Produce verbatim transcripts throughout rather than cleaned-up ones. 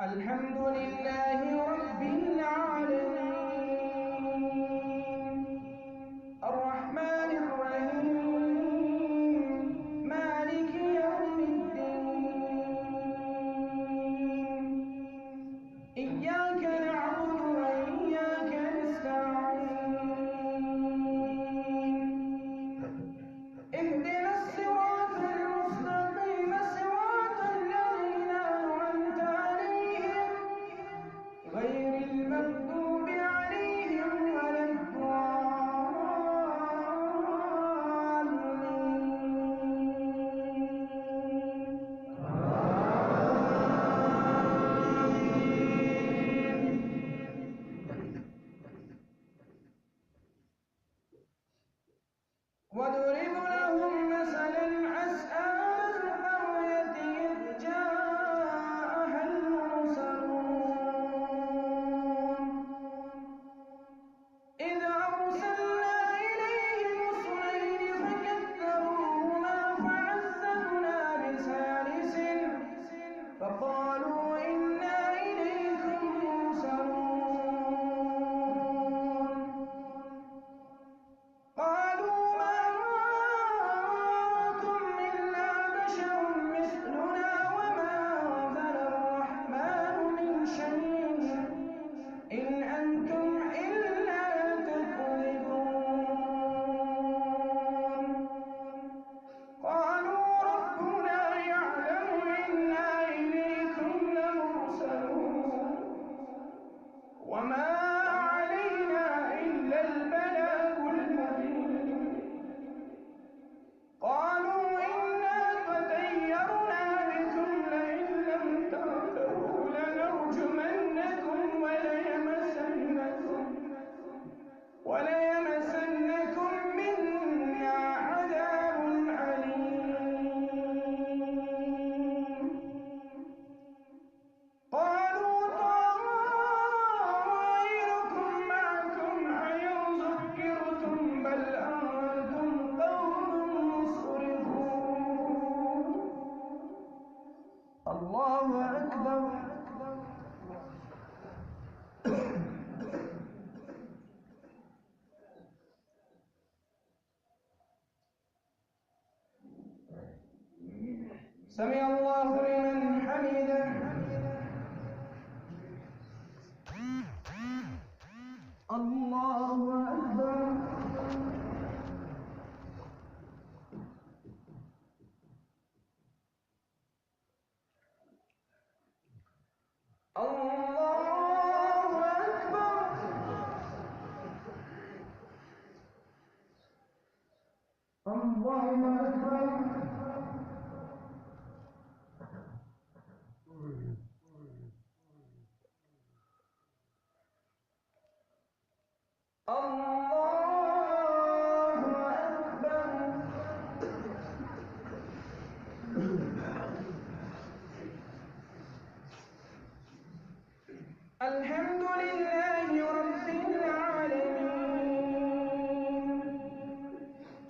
الحمد لله رب العالمين. الرحمن الرحيم. مالك يوم الدين. إياك نعبد وإياك نستعين. اهدنا الصراط المستقيم، صراط الذين أنعمت عليهم، غير المغضوب عليهم ولا الضالين. واضرب لهم مثلا أصحاب القرية إذ جاءها المرسلون. إذ أرسلنا إليهم اثنين فكذبوهما فعززنا بثالث فقالوا إنا إليكم مرسلون. قالوا ما أنتم إلا بشر مثلنا وما أنزل الرحمن من شيء إن أنتم إلا تكذبون. قالوا ربنا يعلم إنا إليكم لمرسلون. وما علينا إلا البلاغ المبين. قالوا إنا تطيرنا بكم لئن لم تنتهوا لنرجمنكم وليمسنكم، وليمسنكم منا عذاب أليم. قالوا طائركم معكم أئن ذكرتم بل أنتم قوم مسرفون. الله أكبر. سمع الله لمن حمده. الله أكبر. الله أكبر. الله أكبر. الله أكبر. الحمد لله رب العالمين.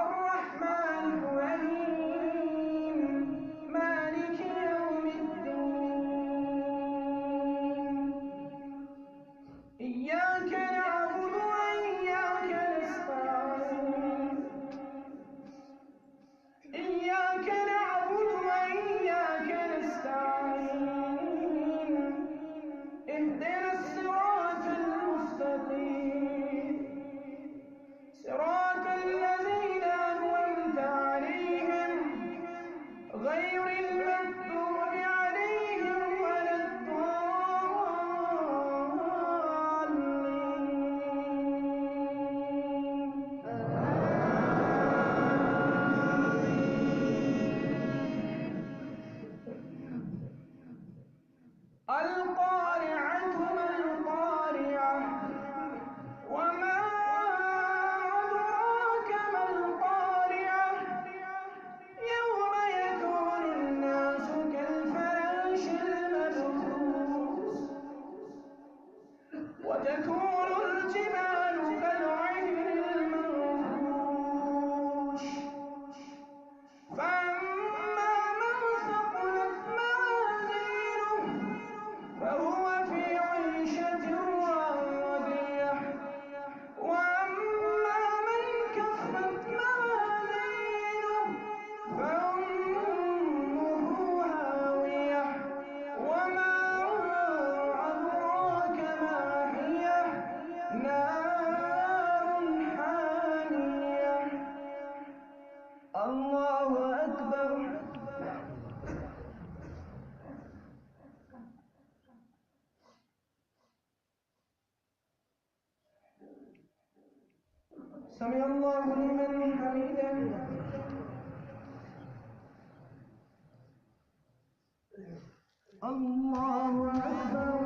الرحمن الرحيم. مالك يوم الدين. إياك نعبد وإياك نستعين. إياك نعبد وإياك نستعين. اهدنا الصراط المستقيم. صراط الذين أنعمت عليهم غير المغضوب عليهم ولا الضالين. القارعة ما القارعة. وما أدراك ما القارعة. يوم يكون الناس كالفراش المبثوث. وتكون الجبال كالعهن المنفوش. فأما من ثقلت موازينه سمع الله لمن حمده. الله أكبر.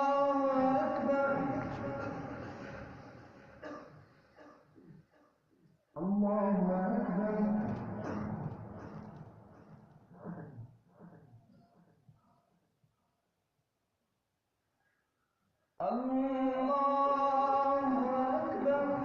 الله أكبر. الله أكبر. الله أكبر.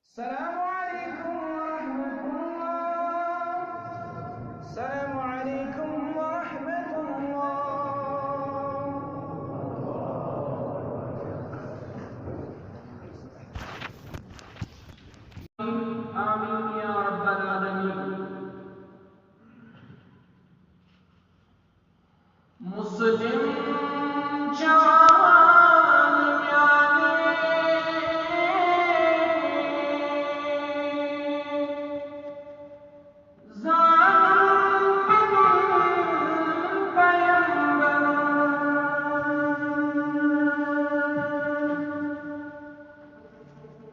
السلام عليكم ورحمة الله. السلام عليكم ورحمة الله. آمين يا رب العالمين. مسلم جان میانہِ زانُن پنُن پیمبر۔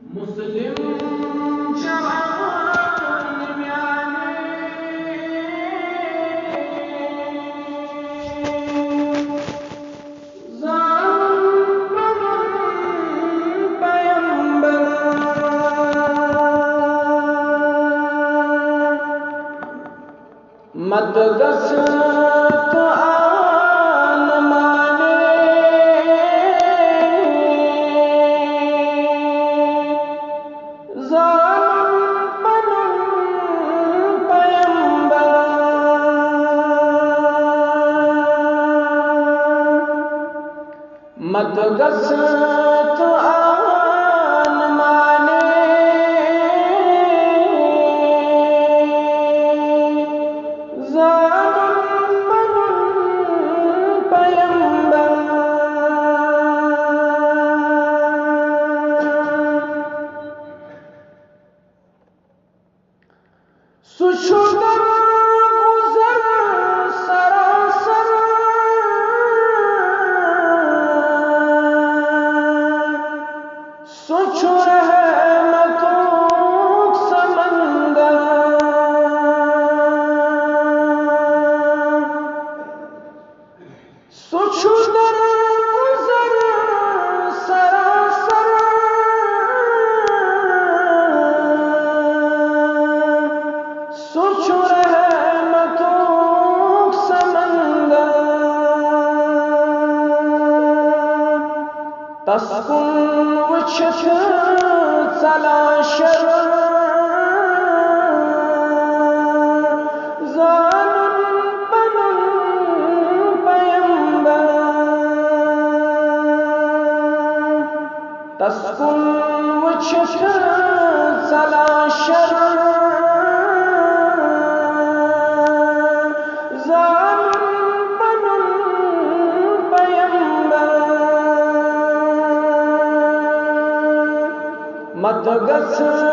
مسلم جان میانہِ زانُن پنُن پیمبر۔ مت گژھ تہٕ آن مانے زانُن پنُن پیمبر۔ مت گژھ تہٕ آن مانے زانُن پنُن پیمبر۔ سُہ چھُ درگُزر سراسر، سُہ چھُ رحمتُک سمندر۔ سُہ چھُ درگُزر سراسر، سُہ چھُ رحمتُک سمندر۔ تس کُن وٕچھِتھ ژلان شرر، زانُن پنُن پیمبر۔ تس کُن وٕچھِتھ ژلان شرر، زانُن پنُن پیمبر۔ مت گژھ